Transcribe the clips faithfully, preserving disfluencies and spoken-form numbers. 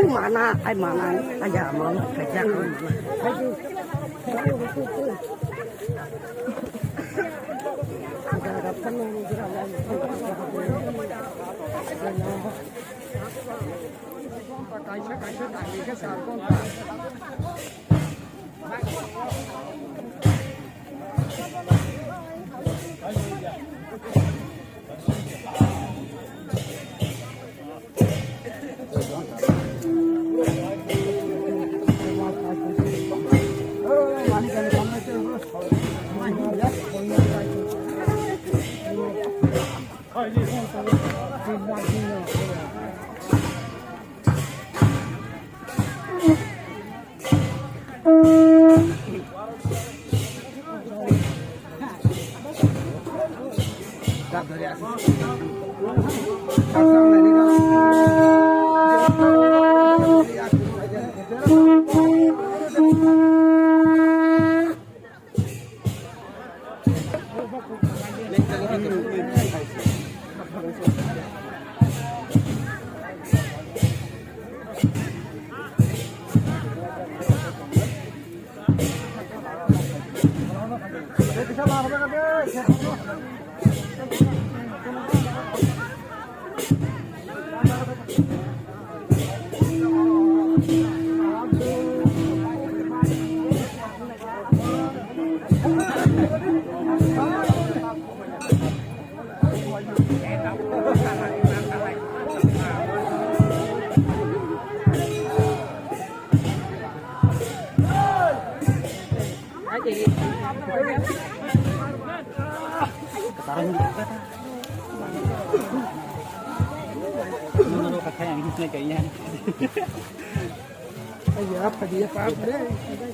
Mana, ai mana, ai ya, mana, ai ya, mana.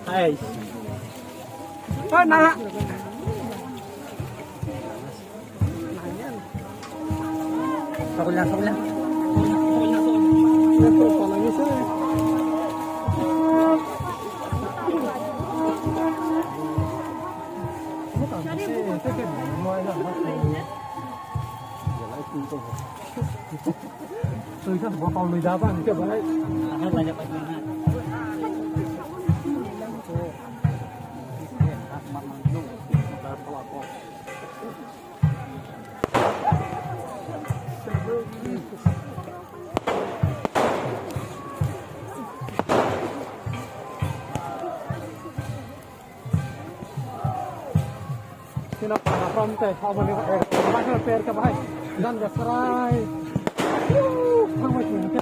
Hai. Hai, nana. Sakulian, sakulian. Twi khe botol nwi da bang khe bai. Sino paham tei, aboni, eh, bahai per ka bahai. Dan da sarai. Thangbai sini ke.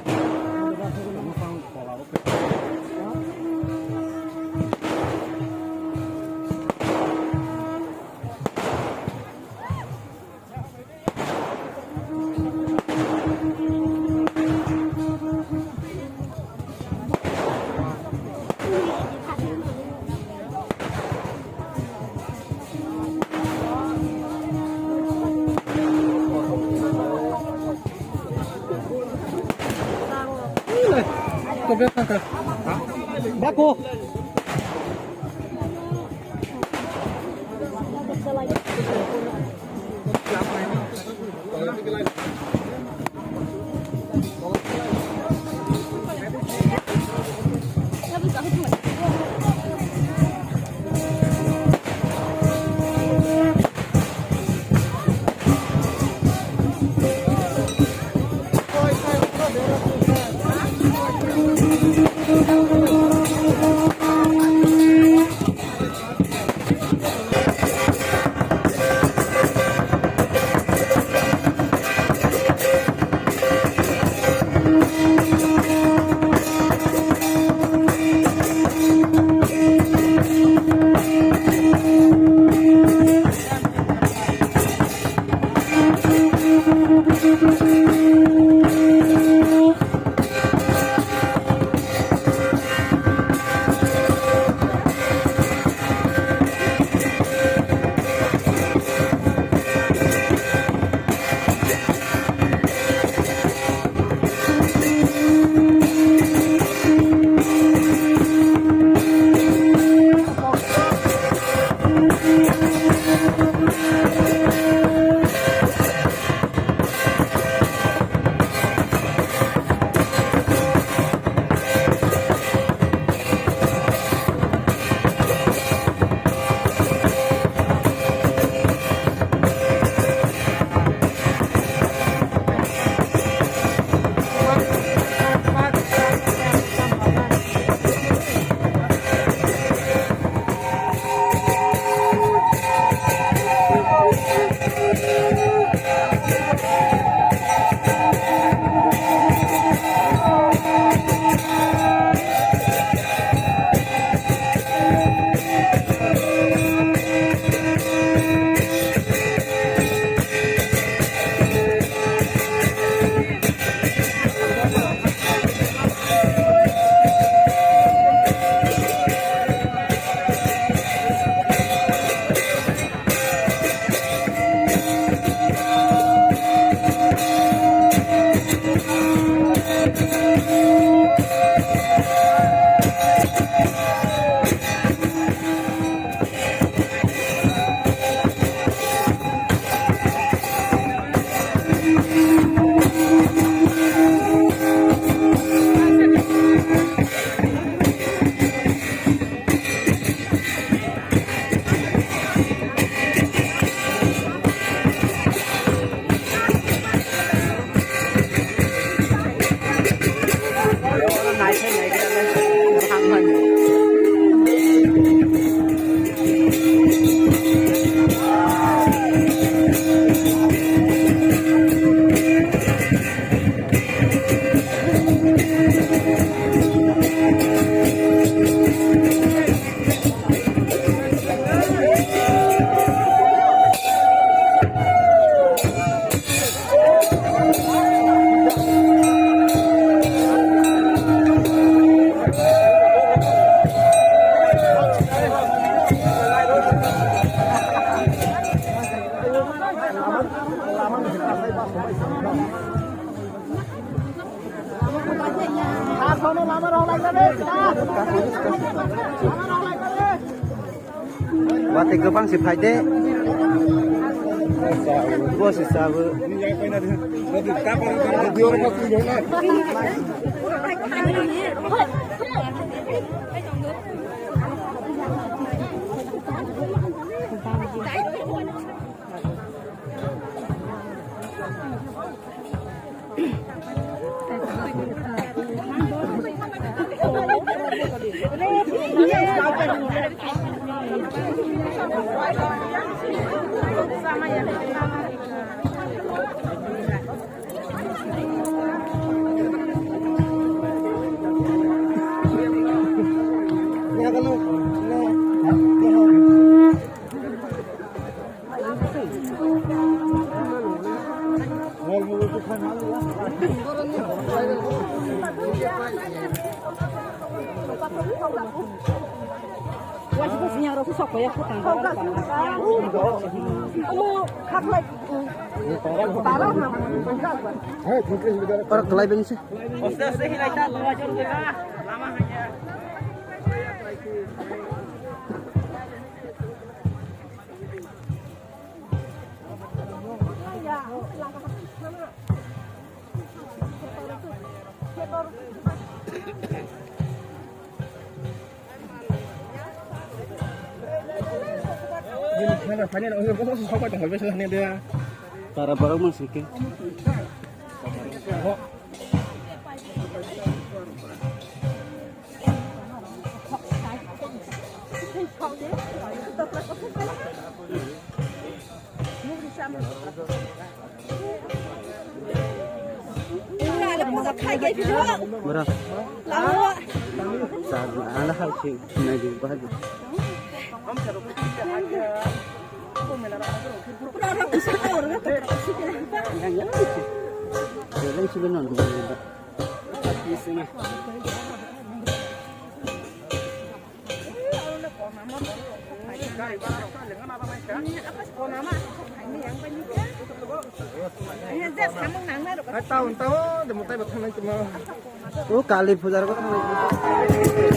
Bako. Watwi kwbang se phai de. Bo se sabo. Oro kwlai bini se. Para borok mang sike. Bro. Sa, ala hal si, na di bahagi. Yang, yang, yang, yang, yang, Hai, taon, taon, de mutai ba thangnai tuma. O Kali puja ro thangnai.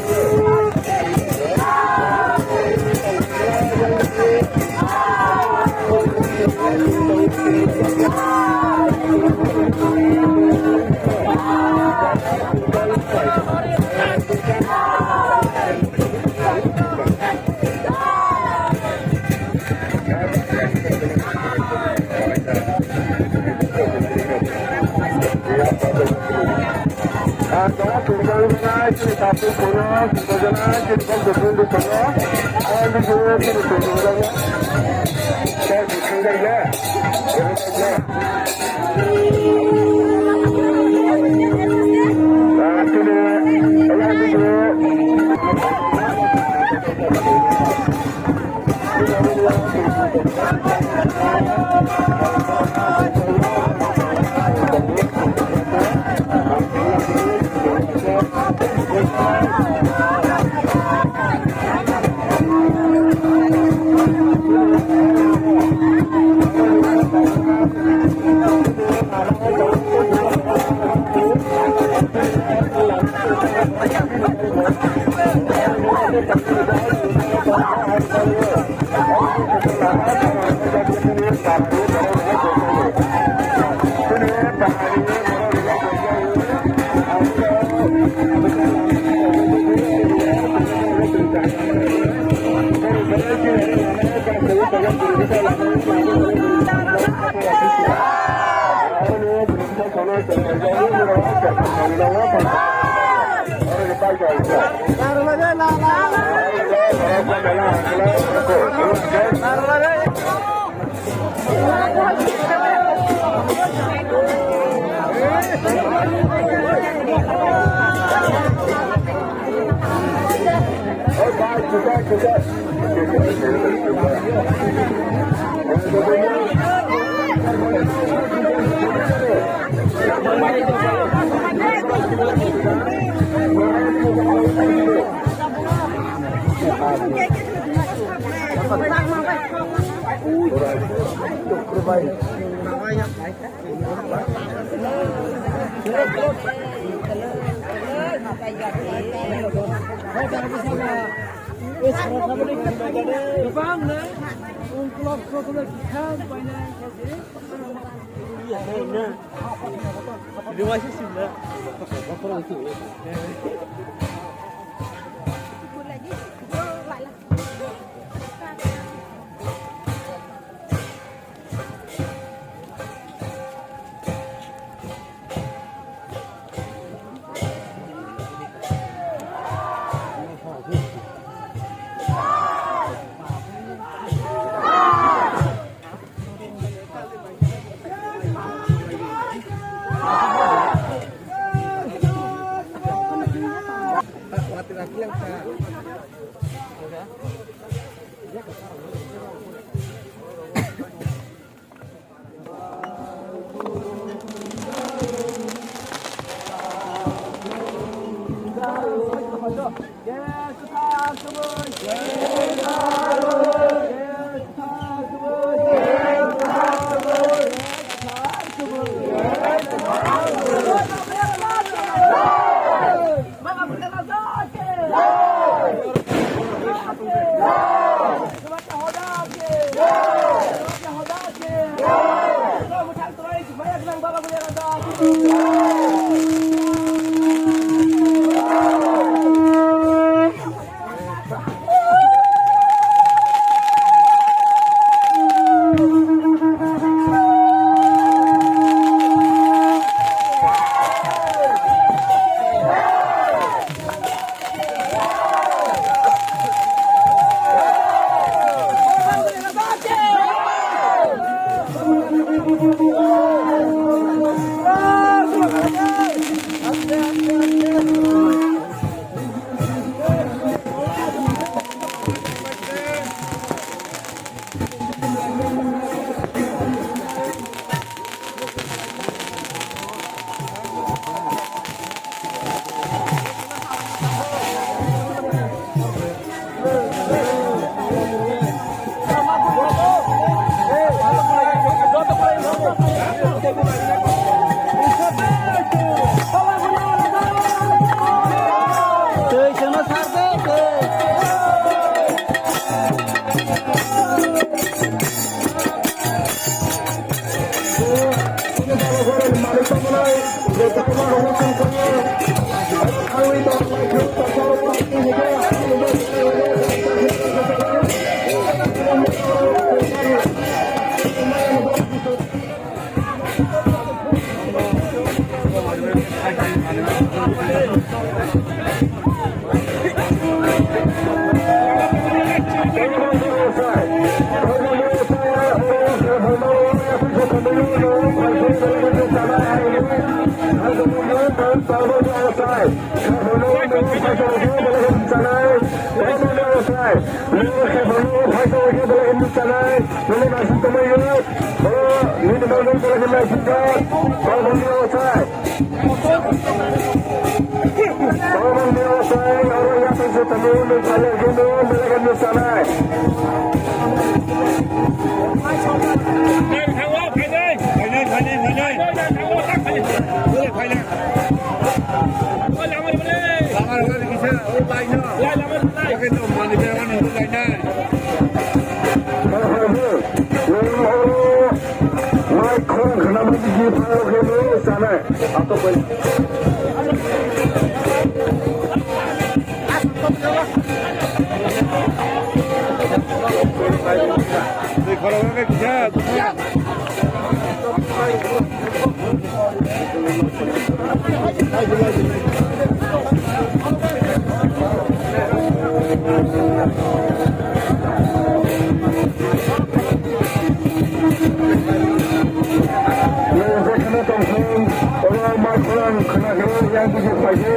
Nwng jekheno tongthung, oro ma khorang khwnakhe yang bisi phaikhe,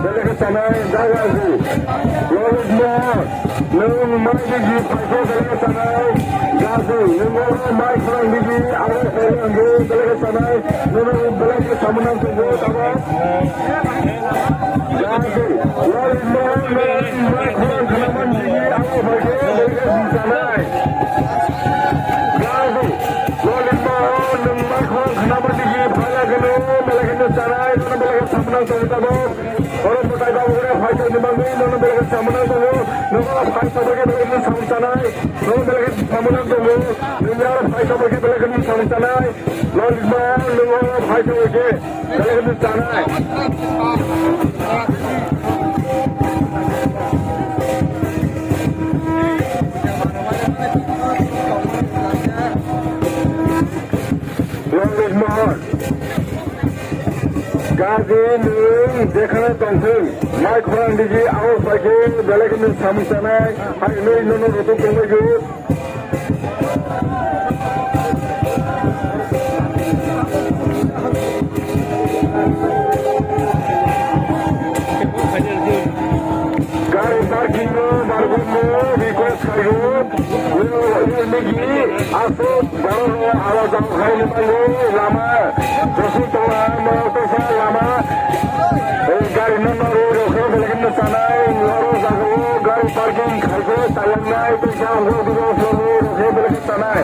belekhe chanai jaga se. Lolitmo, nwng mai bisi phaikhe belekhe chanai jaga se. Nwng oro mai khorang bisi abo phaikhe hwnkhe belekhe chanai, nwng belekhe samung nang tongo tamo. Jaga se. Lolitmo, nwng mai khorang khwnamani bisi abo phaikhe belekhe chanai. Gabu, Lolitmo, nwng mai khorang khwnamani bisi phaila kheno, belai kheno chanai, nono belai kheno samung nang tongo tabok. Oro mwtai babu gwnang phaisa ni bagwi, nono belai kheno samung nang tongo. Nono phaisa bagwi belai kheno samung chanai, nono belai kheno samung nang tongo. Nwng aro phaisa bagwi belai kheno samung chanai. Lolitmo, nwng oro phaisa bagwi belai kheno chanai. Lolitmo. Gaji nwng jekhano tongthung, mai khorang digi abo phaikhe belai kheno samung chanai, hai hwnwi nono rotok tongbaio. Gari parking no bargwi no request khaio. Nini aswk borok rok awa jang khaini bagwi lama josi tongma maya tongsa lama. Gari no nari rokhe belai kheno chanai, oro jaga o gari parking khaikhe chayangnai tongsa, oro rokhe belai kheno chanai.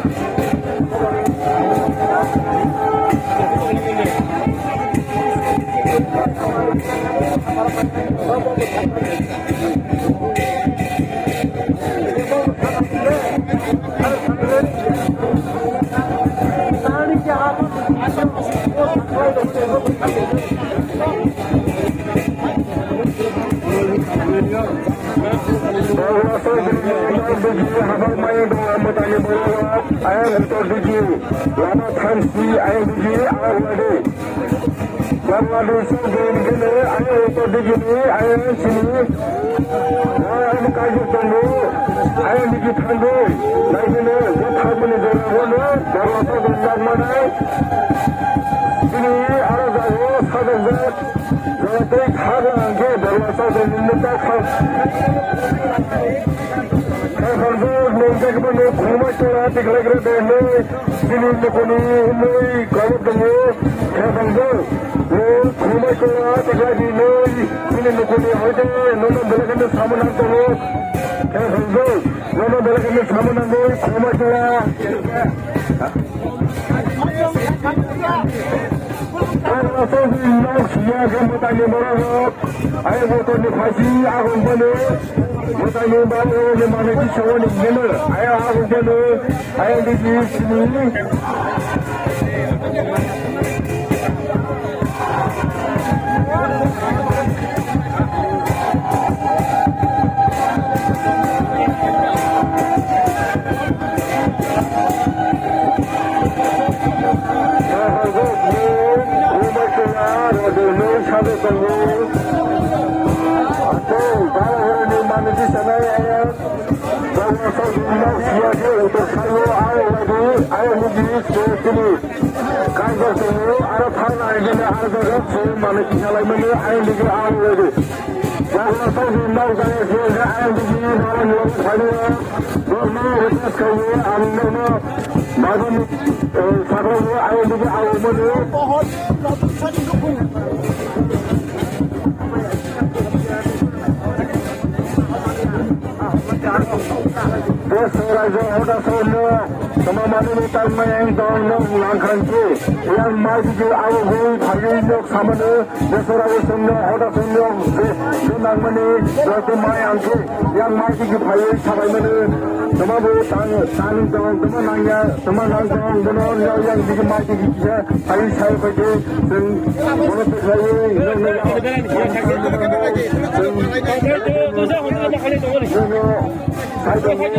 Ayang utor digi, lama thansi, ayang digi, ayang lade. Bangladesh ni gini, ayang utor digi ni, ayang sini. Ayang kaji tongo, ayang digi thango. Lai gini, jothak mani jora hono, Bangladesh ni nang manai. Sini, ara jago, sadok jak. Jotoi khago hwnkhe borok chajak nini ta kha. Khe hwnjak nwng khe bono khumai chwla tiklai gra de hwnwi bini nukuni hwnwi kabo tongo. Khe hwnjak nwng khumai chwla tiklai di hwnwi bini nukuni hoite nono belai kheno sama nang tongo. Khe hwnjak nono belai kheno sama nangwi khumai chwla. Ang aswk nok siya khe mwtaini borok rok. Ayang motor ni phaisi agon bani. Mwtaini borok rok ni manwi kisa wani gino. Ayang agon bani. Ayang digi sini. Tongo. Ate, baro horoni manwi sanai ayang. Baro sok nok siya khe utor sayo, ayang lagi, ayang lagi, so tini. Kaisa tongo, aro thang ai gele, aro jaga, so manwi kisa lai mani, ayang lagi, ayang lagi. Baro sok nok jaya siya khe, ayang lagi, baro nok sayo. Nok no request khayo, ang nok no, baro ni, eh, sakra no, ayang lagi, ayang lagi. Bwswk raijak hoda songno, tongma manwi tangmani ang tongno nangkha khe, yang mai tigi abo gwi phaiwi nok samano, bwswk raijak songno hoda songno je, je nangmani, joto mai ang khe, yang mai tigi phaiwi sabaimano, tongma bo tang, tang tong, tongma nangya, tongma nang tong, bono yang tigi mai tigi kisa, Hai, sai, pai, tei, chwng, bono tei, hai, nokno, nokno, sai, tongmani.